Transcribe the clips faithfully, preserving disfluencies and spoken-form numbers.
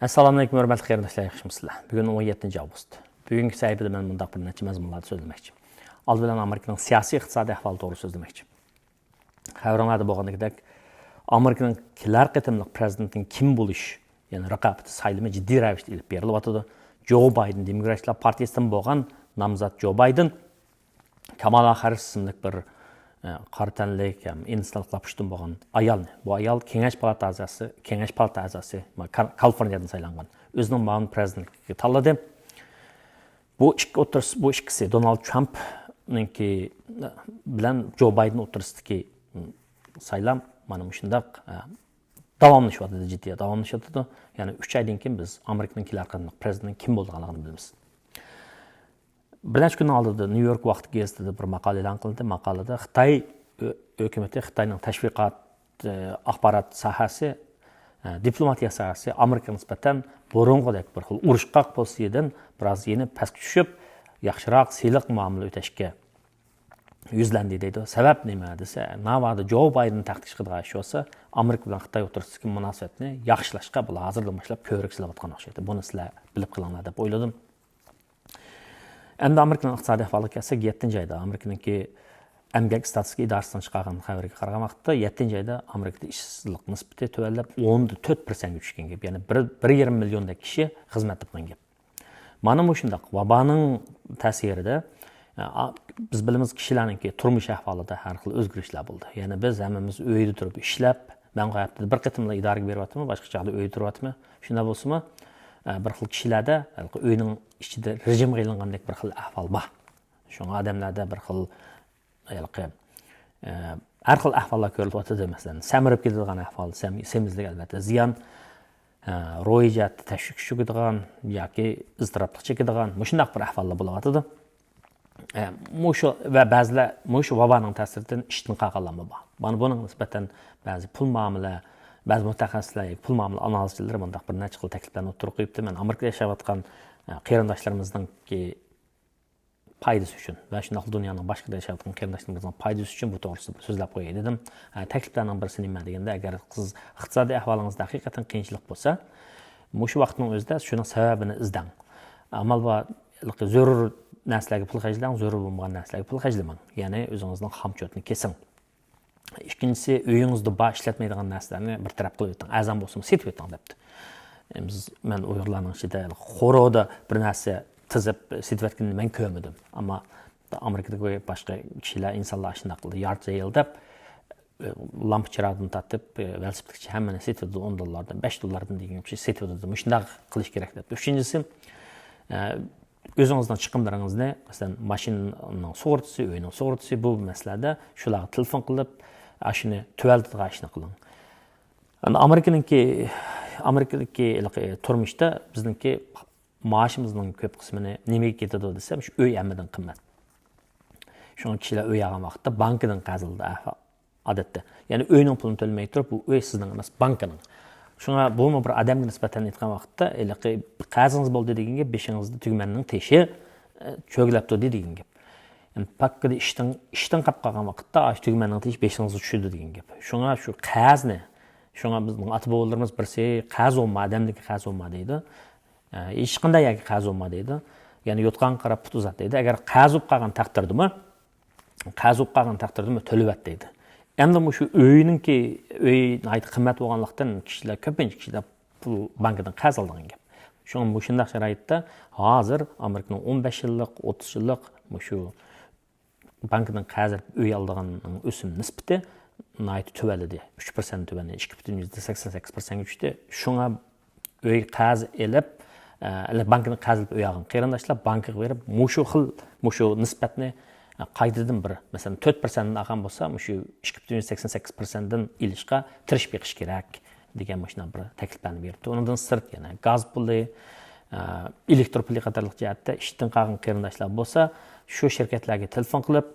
ئەسسالامۇئەلەيكۇم، ھۆرمەتلىك قېرىنداشلار، ياخشىمۇسىلەر؟ بۈگۈن ئون يەتتىنچى ئاۋغۇست. بۈگۈنكى سەھىپىدە مەن مۇنداق بىر نەچچە مەزمۇنلاردا سۆزلىمەكچى. ئالدى بىلەن ئامېرىكىنىڭ سىياسىي ئىقتىسادىي ئەھۋالى توغرىسىدا سۆزلىمەكچى. خەۋىرىڭلاردا بولغىنىدەك، ئامېرىكىنىڭ كېلەر قېتىملىق پرېزىدېنتىنىڭ كىم بولۇش، يەنى رىقابىتى سايلىمى جىددىي رەۋىشتە ئېلىپ بېرىلىۋاتىدۇ. جو بايدېن، دېموكراتلار پارتىيىسىدىن بولغان نامزات جو بايدېن، كامالا خاررىس ئىسىملىك بىر، ئە، قارا تەنلىك ھەم ئىندىستانلىق لاپۇشتىن بولغان ئايالنى، بۇ ئايال كېڭەش پالاتا ئەزاسى، كېڭەش پالاتا ئەزاسى، ما-، كار-، كالىفورنىيەدىن سايلانغان، ئۆزىنىڭ مۇئاۋىن پرېزىدېنتلىكىگە تاللىدى. بۇ ئىككى ئوتتۇرىسى، بۇ ئىككىسى، دونالد ترامپنىڭكى بىلەن جو بايدېن ئوتتۇرىسىدىكى، م، سايلام مانا مۇشۇنداق، ئە، داۋاملىشىۋاتىدۇ، جىددىي داۋاملىشىۋاتىدۇ. يەنى ئۈچ ئايدىن كېيىن بىز ئامېرىكىنىڭ كېلەر قېتىملىق پرېزىدېنتىنىڭ كىم بولىدىغانلىقىنى بىلىمىز. بىر نەچچە كۈننىڭ ئالدىدا نيۇ يورك ۋاقتى گېزىتىدە بىر ماقالە ئېلان قىلىندى. ماقالىدە خىتاي ھۆ-، ھۆكۈمىتى، خىتاينىڭ تەشۋىقات، ئە، ئاخبارات ساھەسى، ئە، دىپلوماتىيە ساھەسى ئامېرىكىغا نىسبەتەن بۇرۇنقىدەك بىر خىل ئۇرۇشقاق پوزىتسىيىدىن بىراز يېنىپ پەسكە چۈشۈپ، ياخشىراق سىلىق مۇئامىلە ئۆتەشكە يۈزلەندى دەيدۇ. سەۋەب نېمە دېسە، ناۋادا جو بايدېن تەختكە چىقىدىغان ئىش بولسا، ئامېرىكا بىلەن خىتاي ئوتتۇرىسىدىكى مۇناسىۋەتنى ياخشىلاشقا بۇلار ھازىردىن باشلاپ كۆۋرۈك سېلىۋاتقان ئوخشايدۇ. بۇنى سىلەر بىلىپ قېلىڭلار دەپ ئويلىدىم. ئەمدى ئامېرىكىنىڭ ئىقتىسادىي ئەھۋالىغا كەلسەك، يەتتىنچى ئايدا ئامېرىكىنىڭكى ئەمگەك ئىستاتىستىكا ئىدارىسىنىڭ چىقارغان خەۋىرىگە قارىغان ۋاقىتتا، يەتتىنچى ئايدا ئامېرىكىدا ئىشسىزلىق نىسبىتى تۆۋەنلەپ، ئون تۆت پىرسەنتكە چۈشكەن گەپ. يەنى بىر، بىر يېرىم مىليوندەك كىشى خىزمەت تاپقان گەپ. مانا مۇشۇنداق ۋابانىڭ تەسىرىدە، ئا، بىز بىلىمىز، كىشىلەرنىڭكى تۇرمۇش ئەھۋالىدا ھەر خىل ئۆزگىرىشلەر بولدى. يەنى بىز ھەممىمىز ئۆيدە تۇرۇپ ئىشلەپ، مەن ھەپتىدە بىر قېتىملا ئىدارىگە بېرىۋاتىمەن، باشقا چاغدا ئۆيدە تۇرۇۋاتىمەن. شۇنداق بولسىمۇ، ئە، بىر خىل كىشىلەردە ھېلىقى ئۆينىڭ ئىچىدە رېجىمغا ئېلىنغاندەك بىر خىل ئەھۋال بار. شۇڭا ئادەملەردە بىر خىل ھېلىقى، ئە، ھەر خىل ئەھۋاللار كۆرۈلۈۋاتىدۇ. مەسىلەن، سەمرىپ كېتىدىغان ئەھۋال، سەم-، سېمىزلىك ئەلۋەتتە زىيان، ئە، روھىي جەھەتتە تەشۋىشكە چۈشىدىغان ياكى ئىزتىراپلىق چېكىدىغان مۇشۇنداق بىر ئەھۋاللار بولۇۋاتىدۇ. ئە، مۇشۇ ۋە بەزىلەر مۇشۇ ۋابانىڭ تەسىرىدىن ئىشتىن قالغانلارمۇ بار. مانا بۇنىڭغا نىسبەتەن بەزى پۇل مۇئامىلە، بەزى مۇتەخەسسىسلەر، پۇل مۇئامىلە ئانالىزچىلىرى مۇنداق بىر نەچچە خىل تەكلىپلەرنى ئوتتۇرىغا قويۇپتۇ. مەن ئامېرىكىدا ياشاۋاتقان، ئە، قېرىنداشلىرىمىزنىڭكى پايدىسى ئۈچۈن ۋە شۇنداقلا دۇنيانىڭ باشقا يەردە ياشاۋاتقان قېرىنداشلىرىمىزنىڭ پايدىسى ئۈچۈن بۇ توغرىسىدا بىر سۆزلەپ قوياي دېدىم. ئە، تەكلىپلەرنىڭ بىرسى نېمە دېگەندە، ئەگەر سىز ئىقتىسادىي ئەھۋالىڭىزدا ھەقىقەتەن قىيىنچىلىق بولسا، مۇشۇ ۋاقىتنىڭ ئۆزىدە شۇنىڭ سەۋەبىنى ئىزدەڭ. ئامال بار، زۆرۈر نەرسىلەرگە پۇل خەجلەڭ، زۆرۈر بولمىغان نەرسىلەرگە پۇل خەجلىمەڭ. يەنى ئۆزىڭىزنىڭ خامچوتىنى كېسىڭ. ئىككىنچىسى، ئۆيىڭىزدە بار ئىشلەتمەيدىغان نەرسىلەرنى بىر تەرەپ قىلىۋېتىڭ، ئەرزان بولسىمۇ سېتىۋېتىڭ دەپتۇ. بىز، مەن ئۇيغۇرلارنىڭ ئىچىدە خورۇدا بىر نەرسە تىزىپ سېتىۋەتكىنىنى مەن كۆرمىدىم. ئەمما ئامېرىكىدىكى باشقا كىشىلەر، ئىنسانلار ئاشۇنداق قىلدى. يارت سېيل دەپ، لامپا چىراغدىن تارتىپ، ۋېلىسىپىتكىچە ھەممىنى سېتىۋېتىدۇ، ئون دوللاردىن، بەش دوللاردىن دېگەن كىشى سېتىۋېتىدۇ. مۇشۇنداق قىلىش كېرەك دەپتۇ. ئۈچىنچىسى، ئۆزىڭىزنىڭ چىقىملىرىڭىزنى، مەسىلەن، ماشىنىنىڭ سۇغۇرتىسى، ئۆينىڭ سۇغۇرتىسى، بۇ مەسىلىدە شۇلارغا تېلېفون قىلىپ، ئاشۇنى تۆۋەنلىتىدىغان ئىشنى قىلىڭ. ئەمدى ئامېرىكىنىڭكى، ئامېرىكىدىكى ھېلىقى تۇرمۇشتا بىزنىڭكى مائاشىمىزنىڭ كۆپ قىسمىنى نېمىگە كېتىدۇ دېسەم، شۇ ئۆي ھەممىدىن قىممەت. شۇڭا كىشىلەر ئۆي ئالغان ۋاقىتتا بانكىدىن قەرز ئالىدۇ، ئادەتتە. يەنى ئۆينىڭ پۇلىنى تۆلىمەي تۇرۇپ، بۇ ئۆي سىزنىڭ ئەمەس، بانكىنىڭ. شۇڭا بۇمۇ بىر ئادەمگە نىسبەتەن ئېيتقان ۋاقىتتا، ھېلىقى قەرزىڭىز بولدى دېگەن گەپ، بېشىڭىزدا تۈگمەننىڭ تېشى، ئە، چۆگىلەپ تۇردى دېگەن گەپ. يەنى پاككىدە ئىشتىن، ئىشتىن قاپ قالغان ۋاقىتتا، ئاشۇ تۈگمەننىڭ تېشى بېشىڭىزغا چۈشىدۇ دېگەن گەپ. شۇڭا شۇ قەرزنى، شۇڭا بىزنىڭ ئاتا بوۋىلىرىمىز بىرسى، «قەرز بولما، ئادەمدىكى قەرز بولما» دەيدۇ. ئە، ھېچقانداق يەرگە قەرز بولما دەيدۇ. يەنى يوتقانغا قاراپ پۇت ئۇزات دەيدۇ. ئەگەر قەرز بولۇپ قالغان تەقدىردىمۇ، قەرز بولۇپ قالغان تەقدىردىمۇ تۆلىۋەت دەيدۇ. ئەمدى مۇشۇ ئۆينىڭكى، ئۆي ناھايىتى قىممەت بولغانلىقتىن، كىشىلەر، كۆپىنچە كىشىلەر پۇل، بانكىدىن قەرز ئالىدىغان گەپ. شۇڭا مۇشۇنداق شارائىتتا ھازىر ئامېرىكىنىڭ ئون بەش يىللىق، ئوتتۇز يىللىق مۇشۇ بانكىدىن قەرز ئېلىپ ئۆي ئالىدىغاننىڭ ئۆسۈم نىسبىتى ناھايىتى تۆۋەنلىدى. ئۈچ پىرسەنت تۆۋەنلىدى، ئىككى پۈتۈن يۈزدىن سەكسەن سەككىز پىرسەنتكە چۈشتى. شۇڭا ئۆي قەرز ئېلىپ، ئە، بانكىدىن قەرز ئېلىپ ئۆي ئالغان قېرىنداشلار بانكىغا بېرىپ، مۇشۇ خىل، مۇشۇ نىسبەتنى، ئە، قايتىدىن بىر، مەسىلەن، تۆت پىرسەنتتىن ئالغان بولسا، مۇشۇ ئىككى پۈتۈن يۈزدىن سەكسەن سەككىز پىرسەنتتىن ئېلىشقا تىرىشىپ بېقىش كېرەك دېگەن مۇشۇنداق بىر تەكلىپلەرنى بېرىپتۇ. ئۇنىڭدىن سىرت يەنە گاز پۇلى، ئە، ئېلېكتر پۇلى قاتارلىق جەھەتتە ئىشتىن قالغان قېرىنداشلار بولسا، شۇ شىركەتلەرگە تېلېفون قىلىپ،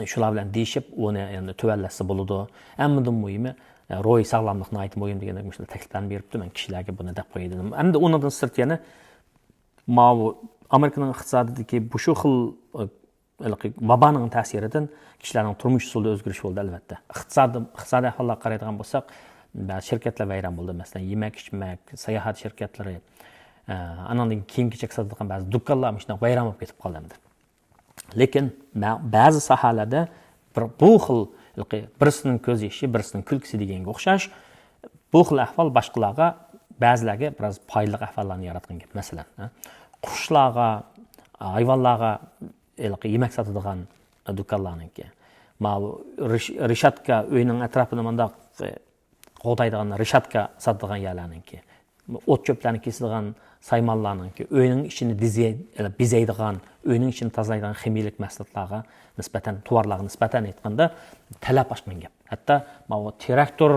شۇلار بىلەن دېيىشىپ، ئۇنى يەنە تۆۋەنلەتسە بولىدۇ. ھەممىدىن مۇھىمى، روھىي ساغلاملىق ناھايىتى مۇھىم دېگەندەك مۇشۇنداق تەكلىپلەرنى بېرىپتۇ. مەن كىشىلەرگە بۇنى دەپ قوياي دېدىم. ئەمدى ئۇنىڭدىن سىرت يەنە ماۋۇ ئامېرىكىنىڭ ئىقتىسادىدىكى بۇ شۇ خىل، ئە، ھېلىقى ۋابانىڭ تەسىرىدىن كىشىلەرنىڭ تۇرمۇش ئۇسۇلىدا ئۆزگىرىش بولدى، ئەلۋەتتە. ئىقتىساد، ئىقتىسادىي ئەھۋاللارغا قارايدىغان بولساق، بەزى شىركەتلەر ۋەيران بولدى. مەسىلەن، يېمەك-ئىچمەك، ساياھەت شىركەتلىرى، ئە، ئانىڭدىن كىيىم-كېچەك ساتىدىغان بەزى دۇكانلار مۇشۇنداق ۋەيران بولۇپ كېتىپ قالدى ئەمدى. لېكىن مە-، بەزى ساھەلەردە بىر، بۇ خىل، ھېلىقى بىرسىنىڭ كۆز يېشى، بىرسىنىڭ كۈلكىسى دېگەنگە ئوخشاش، بۇ خىل ئەھۋال باشقىلارغا، بەزىلەرگە بىراز پايدىلىق ئەھۋاللارنى ياراتقان گەپ. مەسىلەن، ھە، قۇشلارغا، ھايۋانلارغا ھېلىقى يېمەك ساتىدىغان دۇكانلارنىڭكى، ماۋۇ رېش-، رېشاتكا، ئۆينىڭ ئەتراپىنى مۇنداق، ئە، غودايدىغان رېشاتكا ساتىدىغان يەرلەرنىڭكى، ئوت-چۆپلەرنى كېسىدىغان سايمانلارنىڭكى، ئۆينىڭ ئىچىنى دېزەي-، بېزەيدىغان، ئۆينىڭ ئىچىنى تازىلايدىغان خىمىيەلىك مەھسۇلاتلارغا نىسبەتەن، تاۋارلارغا نىسبەتەن ئېيتقاندا، تەلەپ ئاشقان گەپ. ھەتتا ماۋۇ تىراكتور،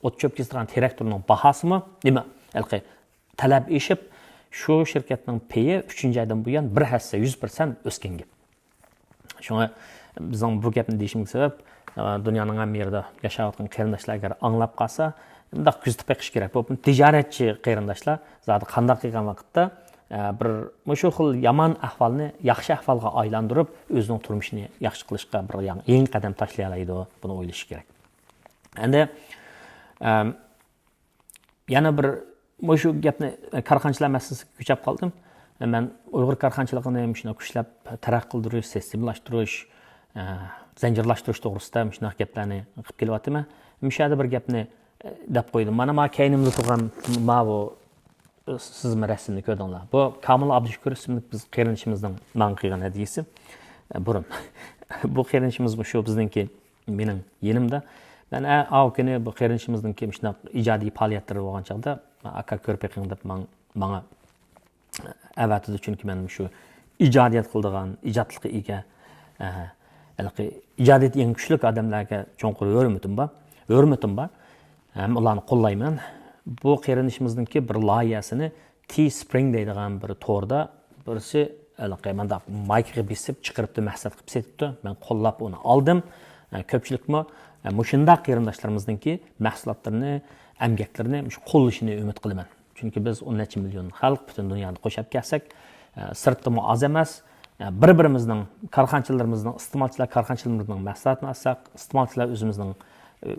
ئوت-چۆپ كېسىدىغان تىراكتورنىڭ باھاسىمۇ، نېمە، ھېلىقى تەلەپ ئېشىپ، شۇ شىركەتنىڭ پېيى ئۈچىنچى ئايدىن بۇيان بىر ھەسسە، يۈز پىرسەنت ئۆسكەن گەپ. شۇڭا بىزنىڭ بۇ گەپنى دېيىشىمىزگە سەۋەب، ئە، دۇنيانىڭ ھەممە يېرىدە ياشاۋاتقان قېرىنداشلار ئەگەر ئاڭلاپ قالسا، مۇنداق كۆزىتىپ بېقىش كېرەك. بۇ تىجارەتچى قېرىنداشلار زادى قانداق قىلغان ۋاقىتتا، ئە، بىر مۇشۇ خىل يامان ئەھۋالنى ياخشى ئەھۋالغا ئايلاندۇرۇپ، ئۆزىنىڭ تۇرمۇشىنى ياخشى قىلىشقا بىر ياڭ-، يېڭى قەدەم تاشلىيالايدۇ، بۇنى ئويلىشى كېرەك. ئەندى، ئەم، يەنە بىر مۇشۇ گەپنى، كارخانىچىلار مەسىلىسىگە كۆچۈپ قالدىم. مەن ئۇيغۇر كارخانىچىلىقىنى مۇشۇنداق كۈچلەپ تەرەققىي قىلدۇرۇش، سىستېمىلاشتۇرۇش، ئە، زەنجىرلاشتۇرۇش توغرىسىدا مۇشۇنداق گەپلەرنى قىلىپ كېلىۋاتىمەن. مۇشۇ يەردە بىر گەپنى، ئە، دەپ قويدۇم. مانا، ما كەينىمدە تۇرغان ماۋۇ سىزمە رەسىمنى كۆردۈڭلار. بۇ كامىل ئابدۇشۈكۈر ئىسىملىك بىز قېرىندىشىمىزنىڭ ماڭا قىلغان ھەدىيىسى. ئە، بۇرۇن. بۇ قېرىندىشىمىز مۇشۇ بىزنىڭكى مېنىڭ يېنىمدا. مەن ئە-، ئاۋۇ كۈنى بۇ قېرىندىشىمىزنىڭكى مۇشۇنداق ئىجادىي پائالىيەتلىرى بولغان چاغدا، «ئاكا، كۆرۈپ بېقىڭ» دەپ ماڭ-، ماڭا ئەۋەتىدۇ. چۈنكى مەن مۇشۇ ئىجادىيەت قىلىدىغان، ئىجادلىققا ئىگە، ئە، ھېلىقى ئىجادىيەت ئەڭ كۈچلۈك ئادەملەرگە چوڭقۇر ھۆرمىتىم بار. ھۆرمىتىم بار. ھەم ئۇلارنى قوللايمەن. بۇ قېرىندىشىمىزنىڭكى بىر لايىھەسىنى تىي سپرىڭ دەيدىغان بىر توردا بىرسى ھېلىقى مانداق مايكىغا بېسىپ چىقىرىپتۇ، مەھسۇلات قىلىپ سېتىپتۇ. مەن قوللاپ ئۇنى ئالدىم. ئە، كۆپچىلىكمۇ، ئە، مۇشۇنداق قېرىنداشلىرىمىزنىڭكى مەھسۇلاتلىرىنى، ئەمگەكلىرىنى مۇشۇ قوللىشىنى ئۈمىد قىلىمەن. چۈنكى بىز ئون نەچچە مىليون خەلق پۈتۈن دۇنيادا قوشۇپ كەلسەك، ئە، سىرتتىمۇ ئاز ئەمەس. ئە، بىر-بىرىمىزنىڭ، كارخانىچىلىرىمىزنىڭ، ئىستېمالچىلار كارخانىچىلىرىمىزنىڭ مەھسۇلاتىنى ئالساق، ئىستېمالچىلار ئۆزىمىزنىڭ، ئە،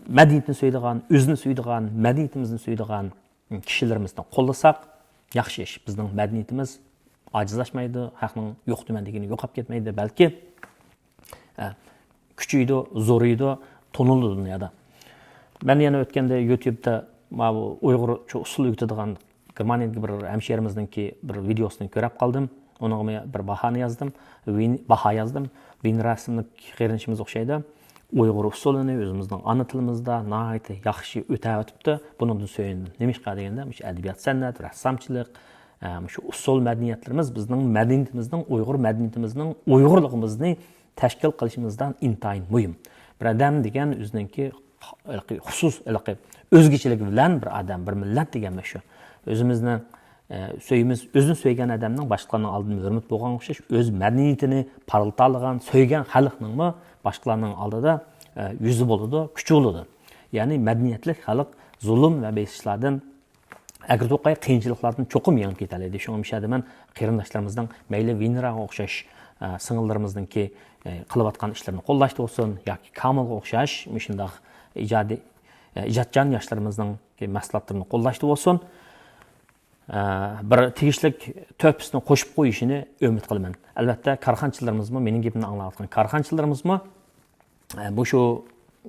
مەدەنىيىتىنى سۆيىدىغان، ئۆزىنى سۆيىدىغان، مەدەنىيىتىمىزنى سۆيىدىغان كىشىلىرىمىزنى قوللىساق، ياخشى ئىش. بىزنىڭ مەدەنىيىتىمىز ئاجىزلاشمايدۇ، خەقنىڭ يوق تۆمەن دېگىنى يوقاپ كەتمەيدۇ، بەلكى، ئە، كۈچىيىدۇ، زورىيىدۇ، تونۇلىدۇ دۇنيادا. مەن يەنە ئۆتكەندە يۇتيۇبتا ماۋۇ ئۇيغۇرچە ئۇسسۇل ئۆگىتىدىغان گېرمانىيەدىكى بىر ھەمشىرىمىزنىڭكى بىر ۋىدېئوسىنى كۆرۈپ قالدىم. ئۇنىڭغا بىر باھانى يازدىم. ۋىن-، باھا يازدىم. ۋىنرا ئىسىملىك قېرىندىشىمىز ئوخشايدۇ. ئۇيغۇر ئۇسسۇلىنى ئۆزىمىزنىڭ ئانا تىلىمىزدا ناھايىتى ياخشى ئۆتەۋېتىپتۇ. بۇنىڭدىن سۆيۈندۈم. نېمىشقا دېگەندە، مۇشۇ ئەدەبىيات، سەنئەت، رەسسامچىلىق، ئە، مۇشۇ ئۇسسۇل مەدەنىيەتلىرىمىز بىزنىڭ مەدەنىيىتىمىزنىڭ، ئۇيغۇر مەدەنىيىتىمىزنىڭ، ئۇيغۇرلۇقىمىزنى تەشكىل قىلىشىمىزدا ئىنتايىن مۇھىم. بىر ئادەم دېگەن ئۆزىنىڭكى ھېلىقى خۇسۇس، ھېلىقى ئۆزگىچىلىكى بىلەن بىر ئادەم، بىر مىللەت دېگەن مانا شۇ. ئۆزىمىزنى، ئە، سۆيىمىز، ئۆزىنى سۆيگەن ئادەمنىڭ باشقىلارنىڭ ئالدىدا ھۆرمىتى بولغانغا ئوخشاش، ئۆز مەدەنىيىتىنى پارلىتالىغان، سۆيگەن خەلقنىڭمۇ باشقىلارنىڭ ئالدىدا، ئە، يۈزى بولىدۇ، كۈچى بولىدۇ. يەنى مەدەنىيەتلىك خەلق زۇلۇم ۋە بېسىشلاردىن ئەگرى توقاي قىيىنچىلىقلاردىن چوقۇم يېڭىپ كېتەلەيدۇ. شۇڭا مۇشۇ يەردە مەن قېرىنداشلىرىمىزنىڭ مەيلى ۋىنراغا ئوخشاش، ئە، سىڭىللىرىمىزنىڭكى، ئە، قىلىۋاتقان ئىشلىرىنى قوللاشتا بولسۇن ياكى كامىلغا ئوخشاش مۇشۇنداق ئىجادىي، ئە، ئىجادچان ياشلىرىمىزنىڭكى مەھسۇلاتلىرىنى قوللاشتا بولسۇن، ئە، بىر تېگىشلىك تۆھپىسىنى قوشۇپ قويۇشىنى ئۈمىد قىلىمەن. ئەلۋەتتە، كارخانىچىلىرىمىزمۇ، مېنىڭ گېپىمنى ئاڭلاۋاتقان كارخانىچىلىرىمىزمۇ، ئە، مۇشۇ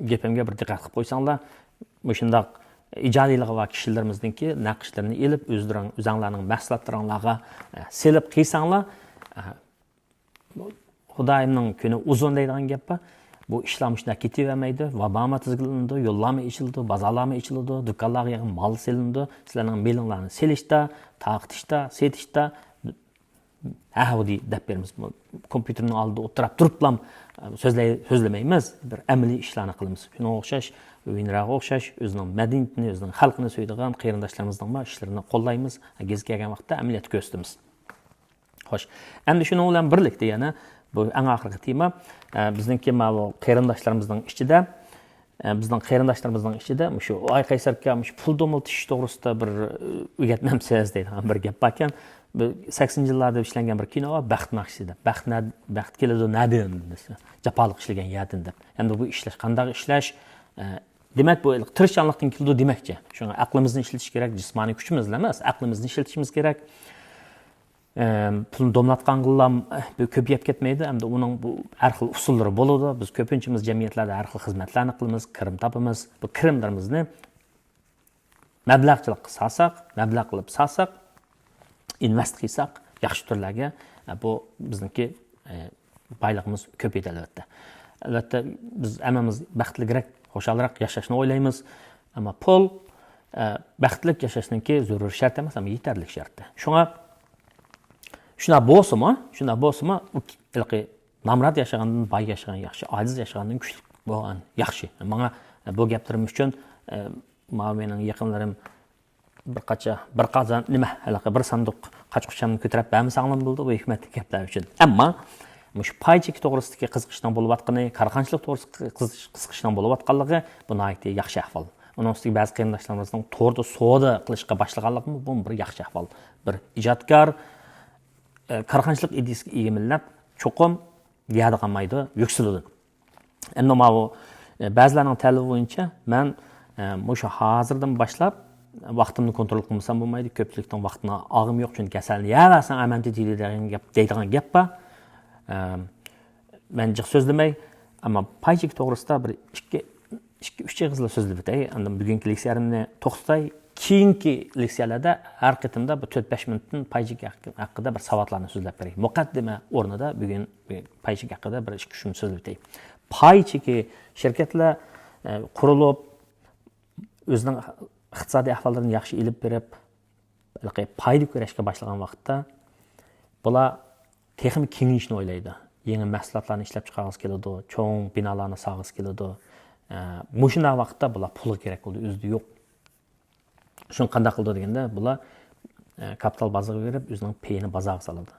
گېپىمگە بىر دىققەت قىلىپ قويساڭلار، مۇشۇنداق ئىجادىيلىقى بار كىشىلىرىمىزنىڭكى نەقىشلىرىنى ئېلىپ، ئۆزلىرىڭ-، ئۆزەڭلارنىڭ مەھسۇلاتلىرىڭلارغا، ئە، سېلىپ قىلساڭلار، ئە، خۇدايىمنىڭ كۈنى ئۇزۇن دەيدىغان گەپ بار. بۇ ئىشلار مۇشۇنداق كېتىۋەرمەيدۇ. ۋابامۇ تىزگىنلىنىدۇ، يوللارمۇ ئېچىلىدۇ، بازارلارمۇ ئېچىلىدۇ، دۇكانلارغا يېڭى مال سېلىنىدۇ. سىلەرنىڭ مېلىڭلارنى سېلىشتا، تارقىتىشتا، سېتىشتا، ھە، ھۇدى دەپ بېرىمىز. بۇ كومپيۇتېرنىڭ ئالدىدا ئولتۇراپ تۇرۇپلا سۆزلەي-، سۆزلىمەيمىز. بىر ئەمەلىي ئىشلارنى قىلىمىز. شۇنىڭغا ئوخشاش، ۋىنراغا ئوخشاش، ئۆزىنىڭ مەدەنىيىتىنى، ئۆزىنىڭ خەلقىنى سۆيىدىغان قېرىنداشلىرىمىزنىڭمۇ ئىشلىرىنى قوللايمىز. گېزىت كەلگەن ۋاقىتتا ئەمەلىيەتتە كۆرسىتىمىز. خوش. ئەمدى شۇنىڭ بىلەن بىرلىكتە يەنە بۇ ئەڭ ئاخىرقى تېما، ئە، بىزنىڭكى ماۋۇ قېرىنداشلىرىمىزنىڭ ئىچىدە، ئە، بىزنىڭ قېرىنداشلىرىمىزنىڭ ئىچىدە مۇشۇ، «ئاي قەيسەر ئاكا، مۇشۇ پۇل دومىلىتىش توغرىسىدا بىر، ئە، ئۆگەتمەمسىز؟» دەيدىغان بىر گەپ باركەن. بۇ سەكسىنىنچى يىللاردا ئىشلەنگەن بىر كىنو بار، «بەخت ناخشىسى» دەپ. «بەخت نە-، بەخت كېلىدۇ نەدىن؟» دېسە، «جاپالىق ئىشلىگەن يەردىن» دەپ. ئەمدى بۇ ئىشلەش قانداق ئىشلەش؟ ئە، دېمەك، بۇ تىرىشچانلىقتىن كېلىدۇ دېمەكچى. شۇڭا ئەقلىمىزنى ئىشلىتىش كېرەك، جىسمانىي كۈچىمىز ئەمەس، ئەقلىمىزنى ئىشلىتىشىمىز كېرەك. ئەم، پۇلنى دومىلاتقانغىلا، ئە، بۇ كۆپىيىپ كەتمەيدۇ. ئەمدى ئۇنىڭ بۇ ھەر خىل ئۇسۇللىرى بولىدۇ. بىز كۆپىنچىمىز جەمئىيەتلەردە ھەر خىل خىزمەتلەرنى قىلىمىز، كىرىم تاپىمىز. بۇ كىرىملىرىمىزنى مەبلەغچىلىكقا سالساق، مەبلەغ قىلىپ سالساق، ئىنۋېست قىلساق، ياخشى تۈرلەرگە، ئە، بۇ بىزنىڭكى، ئە، بايلىقىمىز كۆپىيىدۇ، ئەلۋەتتە. ئەلۋەتتە، بىز ھەممىمىز بەختلىكرەك، خۇشالراق ياشاشنى ئويلايمىز. ئەمما پۇل، ئە، بەختلىك ياشاشنىڭكى زۆرۈر شەرت ئەمەس، ئەمما يېتەرلىك شەرت. شۇڭا شۇنداق بولسىمۇ، شۇنداق بولسىمۇ، ئۇ ھېلىقى نامرات ياشىغاندىن باي ياشىغان ياخشى، ئاجىز ياشىغاندىن كۈچلۈك بولغان ياخشى. ماڭا بۇ گەپلىرىم ئۈچۈن، ئە، ماۋۇ مېنىڭ يېقىنلىرىم بىر قاچا، بىر قازان نېمە، ھېلىقى بىر ساندۇق قاچا-قۇچامنى كۆتۈرۈپ بەرمىسەڭلارمۇ بولىدۇ، بۇ ھېكمەتلىك گەپلەر ئۈچۈن. ئەمما مۇشۇ پاي چېكى توغرىسىدىكى قىزىقىشنىڭ بولۇۋاتقىنى، كارخانىچىلىق توغرىسىدىكى قىزىقىش-، قىزىقىشنىڭ بولۇۋاتقانلىقى بۇ ناھايىتى ياخشى ئەھۋال. ئۇنىڭ ئۈستىگە بەزى قېرىنداشلىرىمىزنىڭ توردا سودا قىلىشقا باشلىغانلىقىمۇ بۇمۇ بىر ياخشى ئەھۋال. بىر ئىجادكار، ئە، كارخانىچىلىق ئىدىيىسىگە ئىگە مىللەت چوقۇم يەردە قالمايدۇ، يۈكسىلىدۇ. ئەمدى ماۋۇ، ئە، بەزىلەرنىڭ تەلىپى بويىچە مەن، ئە، مۇشۇ ھازىردىن باشلاپ ۋاقتىمنى كونترول قىلمىسام بولمايدۇ، كۆپچىلىكنىڭ ۋاقتىنى ئالغۇم يوق، چۈنكى كەسەلنى يەۋەرسەڭ ئەمەندى دېيىلىدىغان گەپ، دەيدىغان گەپ بار. ئە، مەن جىق سۆزلىمەي، ئەمما پاي چېكى توغرىسىدا بىر ئىككى، ئىككى، ئۈچ ئېغىزلا سۆزلەپ ئۆتەي. ئاندىن بۈگۈنكى لېكسىيەمنى توختىتاي. كېيىنكى لېكسىيەلەردە ھەر قېتىمدا بىر تۆت، بەش مىنۇتتىن پاي چېكى ھەققىدە بىر ساۋاتلارنى سۆزلەپ بېرەي. مۇقەددىمە ئورنىدا بۈگۈن پاي چېكى ھەققىدە بىر ئىككى، ئۈچ مىنۇت سۆزلەپ ئۆتەي. پاي چېكى شىركەتلەر، ئە، قۇرۇلۇپ، ئۆزىنىڭ ئىقتىسادىي ئەھۋاللىرىنى ياخشى ئېلىپ بېرىپ، ھېلىقى پايدا كۆرۈشكە باشلىغان ۋاقىتتا، بۇلار تېخىمۇ كېڭىيىشنى ئويلايدۇ. يېڭى مەھسۇلاتلارنى ئىشلەپ چىقارغۇسى كېلىدۇ، چوڭ بىنالارنى سالغۇسى كېلىدۇ. ئە، مۇشۇنداق ۋاقىتتا بۇلار پۇلغا كېرەك بولىدۇ، ئۆزىدە يوق. شۇنى قانداق قىلىدۇ دېگەندە، بۇلار، ئە، كاپىتال بازىرىغا بېرىپ، ئۆزىنىڭ پېيىنى بازارغا سالىدۇ.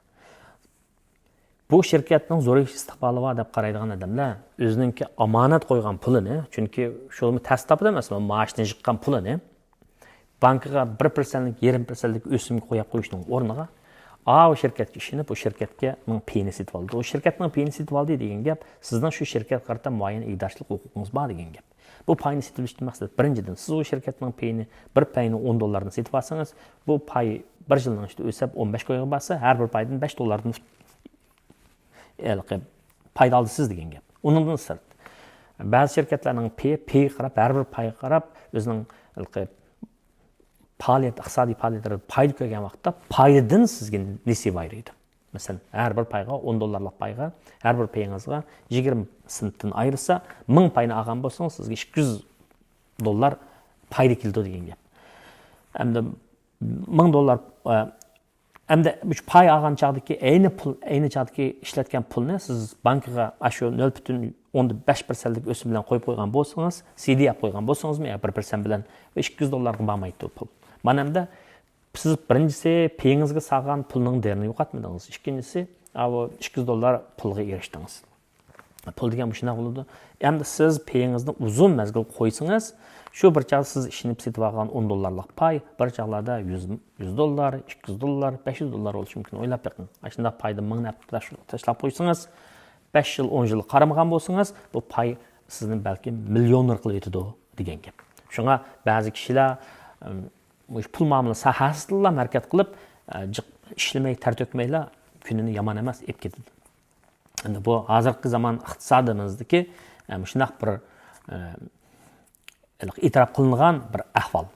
بۇ شىركەتنىڭ زور ئىستىقبالى بار دەپ قارايدىغان ئادەملەر ئۆزىنىڭكى ئامانەت قويغان پۇلىنى، چۈنكى شۇمۇ تەستاپىدا ئەمەس، مائاشتىن چىققان پۇلىنى بانكىغا بىر پىرسەنتلىك، يېرىم پىرسەنتلىك ئۆسۈمگە قويۇپ قويۇشنىڭ ئورنىغا، ئاۋۇ شىركەتكە ئىشىنىپ، ئۇ شىركەتكە نىڭ پېيىنى سېتىپ ئالىدۇ. ئۇ شىركەتنىڭ پېيىنى سېتىپ ئالدى دېگەن گەپ، سىزنىڭ شۇ شىركەتكە قارىتا مۇئەييەن ئىگىدارچىلىق ھوقۇقىڭىز بار دېگەن گەپ. بۇ پاينى سېتىۋېلىشتىن مەقسەت، بىرىنچىدىن، سىز ئۇ شىركەتنىڭ پېيىنى، بىر پاينى ئون دوللاردىن سېتىۋالسىڭىز، بۇ پاي بىر يىلنىڭ ئىچىدە ئۆسۈپ، ئون بەش كويغا بارسا، ھەر بىر پايدىن بەش دوللاردىن ھېلىقى پايدا ئالىسىز دېگەن گەپ. ئۇنىڭدىن سىرت، بەزى شىركەتلەرنىڭ پېيى، پېيىگە قاراپ، ھەر بىر پايغا قاراپ، ئۆزىنىڭ ھېلىقى پائالىيەت، ئىقتىسادىي پائالىيەتلىرىدە پايدا كۆرگەن ۋاقىتتا، پايدىدىن سىزگە نېسىۋە ئايرىيدۇ. مەسىلەن، ھەر بىر پايغا، ئون دوللارلىق پايغا، ھەر بىر پېيىڭىزغا يىگىرمە سېنتتىن ئايرىلسا، مىڭ پاينى ئالغان بولسىڭىز، سىزگە ئىككى يۈز دوللار پايدا كېلىدۇ دېگەن گەپ. ئەمدى مىڭ دوللار، ئە، ئەمدى مۇشۇ پاي ئالغان چاغدىكى ئەينى پۇل، ئەينى چاغدىكى ئىشلەتكەن پۇلنى سىز بانكىغا ئاشۇ نۆل پۈتۈن ئوندىن بەش پىرسەنتلىك ئۆسۈم بىلەن قويۇپ قويغان بولسىڭىز، سىدى ئېلىپ قويغان بولسىڭىزمۇ، يا بىر پىرسەنت بىلەن، ئىككى يۈز دوللارغا بارمايتتى پۇل. مانا ئەمدى سىز بىرىنچىسى پېيىڭىزگە سالغان پۇلنىڭ دېرىنى يوقاتمىدىڭىز. ئىككىنچىسى، ئاۋۇ ئىككى يۈز دوللار پۇلغا ئېرىشتىڭىز. پۇل دېگەن مۇشۇنداق بولىدۇ. ئەمدى سىز پېيىڭىزنى ئۇزۇن مەزگىل قويسىڭىز، شۇ بىر چاغدا سىز ئىشىنىپ سېتىۋالغان ئون دوللارلىق پاي بىر چاغلاردا يۈز، يۈز دوللار، ئىككى يۈز دوللار، بەش يۈز دوللار بولۇشى مۇمكىن. ئويلاپ بېقىڭ. ئاشۇنداق پايدا مىڭنى ئەپ تاش-، تاشلاپ قويسىڭىز، بەش يىل، ئون يىلغا قارىمىغان بولسىڭىز، بۇ پاي سىزنى بەلكىم مىليونېر قىلىۋېتىدۇ دېگەن گەپ. شۇڭا بەزى كىشىلەر، ئىم، مۇشۇ پۇل مۇئامىلە ساھەسىدىلا ھەرىكەت قىلىپ، ئە، جىق ئىشلىمەي، تەر تۆكمەيلا كۈنىنى يامان ئەمەس ئېلىپ كېتىدۇ. ئەمدى بۇ ھازىرقى زامان ئىقتىسادىمىزدىكى، ئە، مۇشۇنداق بىر، ئە، ئېتىراپ قىلىنغان بىر ئەھۋال.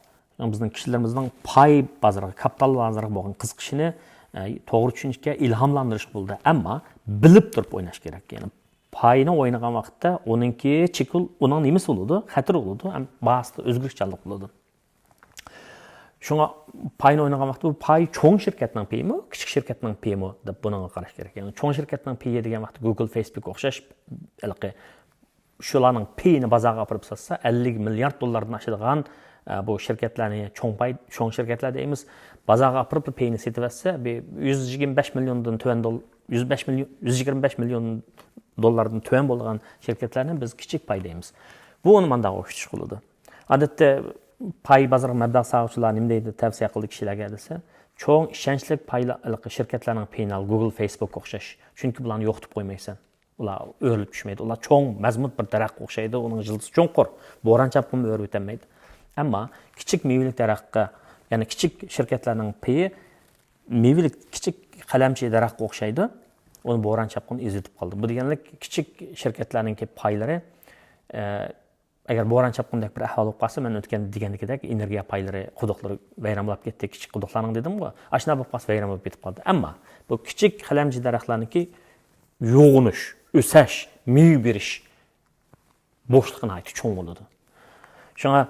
بىزنىڭ كىشىلىرىمىزنىڭ پاي بازىرىغا، كاپىتال بازىرىغا بولغان قىزىقىشىنى، ئە، توغرا چۈشىنىشكە، ئىلھاملاندۇرۇشقا بولىدۇ. ئەمما بىلىپ تۇرۇپ ئويناش كېرەك. يەنى پاينى ئوينىغان ۋاقىتتا ئۇنىڭكى چېكى، ئۇنىڭ نېمىسى بولىدۇ؟ خەتىرى بولىدۇ. ھەم باھاسىدا ئۆزگىرىشچانلىق بولىدۇ. شۇڭا پاينى ئوينىغان ۋاقىتتا بۇ پاي چوڭ شىركەتنىڭ پېيىمۇ، كىچىك شىركەتنىڭ پېيىمۇ دەپ بۇنىڭغا قاراش كېرەك. يەنى چوڭ شىركەتنىڭ پېيى دېگەن ۋاقىتتا گۇگل، فېيسبۇك ئوخشاش، ھېلىقى شۇلارنىڭ پېيىنى بازارغا ئاپىرىپ ساتسا، ئەللىك مىليارد دوللاردىن ئاشىدىغان، ئە، بۇ شىركەتلەرنى، چوڭ پاي، چوڭ شىركەتلەر دەيمىز، بازارغا ئاپىرىپ پېيىنى سېتىۋەتسە، بىر يۈز يىگىرمە بەش مىليوندىن تۆۋەن دول-، يۈز بەش مىليون، يۈز يىگىرمە بەش مىليون دوللاردىن تۆۋەن بولىدىغان شىركەتلەرنى بىز كىچىك پاي دەيمىز. بۇ ئۇنى مانداق ئوخشىتىشقا بولىدۇ. ئادەتتە پاي بازىرىغا مەبلەغ سالغۇچىلار نېمە دەيدۇ، تەۋسىيە قىلىدۇ كىشىلەرگە دېسە، چوڭ ئىشەنچلىك پايلا-، شىركەتلەرنىڭ پېيىنى ئال، گۇگل، فېيسبۇك ئوخشاش. چۈنكى بۇلارنى يوقىتىپ قويمايسەن. ئۇلار ئۆرۈلۈپ چۈشمەيدۇ. ئۇلار چوڭ، مەزمۇت بىر دەرەخكە ئوخشايدۇ، ئۇنىڭ يىلتىزى چوڭقۇر، بوران-چاپقۇنمۇ ئۆرۈۋېتەلمەيدۇ. ئەمما كىچىك مېۋىلىك دەرەخكە، يەنى كىچىك شىركەتلەرنىڭ پېيى مېۋىلىك كىچىك قەلەمچە دەرەخكە ئوخشايدۇ، ئۇنى بوران-چاپقۇن ئېزىۋېتىپ قالىدۇ. بۇ دېگەنلىك كىچىك شىركەتلەرنىڭكى پايلىرى، ئە، ئەگەر بوران-چاپقۇندەك بىر ئەھۋال بولۇپ قالسا، مەن ئۆتكەندە دېگەندىكىدەك، ئېنېرگىيە پايلىرى، قۇدۇقلىرى ۋەيران بولۇپ كەتتى، كىچىك قۇدۇقلارنىڭ دېدىمغۇ، ئاشۇنداق بولۇپ قالسا ۋەيران بولۇپ كېتىپ قالىدۇ. ئەمما بۇ كىچىك قەلەمچە دەرەخلەرنىڭكى يوغىنىش، ئۆسەش، مېۋە بېرىش بوشلۇقى ناھايىتى چوڭ بولىدۇ. شۇڭا،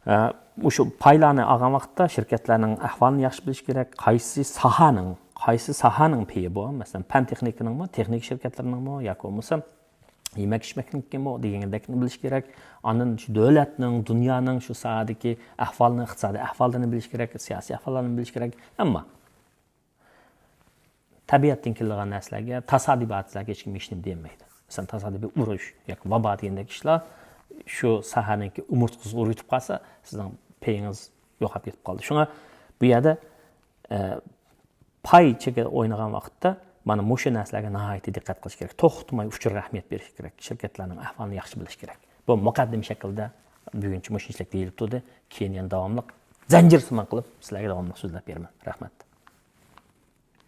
ئە، مۇشۇ پايلارنى ئالغان ۋاقىتتا شىركەتلەرنىڭ ئەھۋالىنى ياخشى بىلىش كېرەك. قايسى ساھەنىڭ، قايسى ساھەنىڭ پېيى بۇ؟ مەسىلەن، پەن تېخنىكىنىڭمۇ، تېخنىكا شىركەتلىرىنىڭمۇ ياكى بولمىسا يېمەك-ئىچمەكنىڭكىمۇ دېگەندەكنى بىلىش كېرەك. ئاندىن شۇ دۆلەتنىڭ، دۇنيانىڭ شۇ ساھەدىكى ئەھۋالىنى، ئىقتىسادىي ئەھۋالىنى بىلىش كېرەك، سىياسىي ئەھۋاللارنى بىلىش كېرەك. ئەمما تەبىئەتتىن كېلىدىغان نەرسىلەرگە، تاسادىپىياتلارغا ھېچكىم ھېچنېمە دېيەلمەيدۇ. مەسىلەن، تاسادىپىي ئۇرۇش ياكى ۋابا دېگەندەك ئىشلار شۇ ساھەنىڭكى ئومۇرتقىسىغا ئۇرۇۋېتىپ قالسا، سىزنىڭ پېيىڭىز يوقاپ كېتىپ قالىدۇ. شۇڭا بۇ يەردە، ئە، پاي چېكى ئوينىغان ۋاقىتتا مانا مۇشۇ نەرسىلەرگە ناھايىتى دىققەت قىلىش كېرەك. توختىماي ئۇچۇرغا ئەھمىيەت بېرىش كېرەك. شىركەتلەرنىڭ ئەھۋالىنى ياخشى بىلىش كېرەك. بۇ مۇقەددىمە شەكىلدە بۈگۈنچە مۇشۇنچىلىك دېيىلىپ تۇردى. كېيىن يەنە داۋاملىق زەنجىرسىمان قىلىپ سىلەرگە داۋاملىق سۆزلەپ بېرىمەن. رەھمەت.